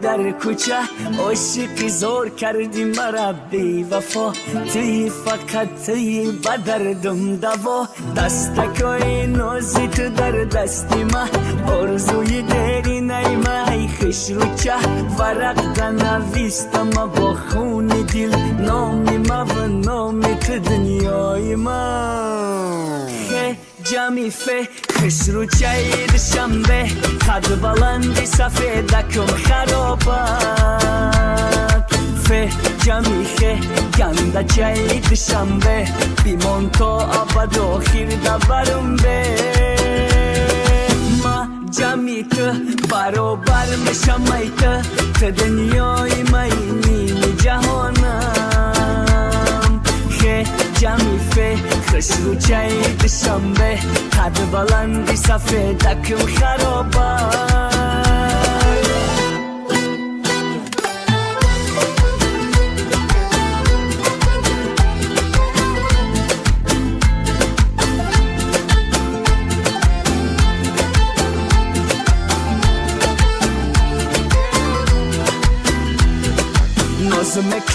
Дар кӯча ошиқӣ зор кардӣ мара, бевафо. Туи, фақат туи ба дардум даво. Дастакои нози ту дар дасти ма, орзуи деринаи ма. Ай хушрӯча, варақ данавистама бо хуни дил номи ма ва номи ту, дунёи ма. Хе ҷами фе, хушрӯчаи Душанбе, қад баланди сафедакум харобат. Фе ҷами хе, гандачаи Душанбе, бимон то абад, охир дабарум бе. Ма ҷами ту баробар мешамай ту, ту дунёи маи, ними ҷаҳонам. Хе ҷами фе, хушрӯчаи Душанбе, қад баланди сафедакум харобат. Нозмек.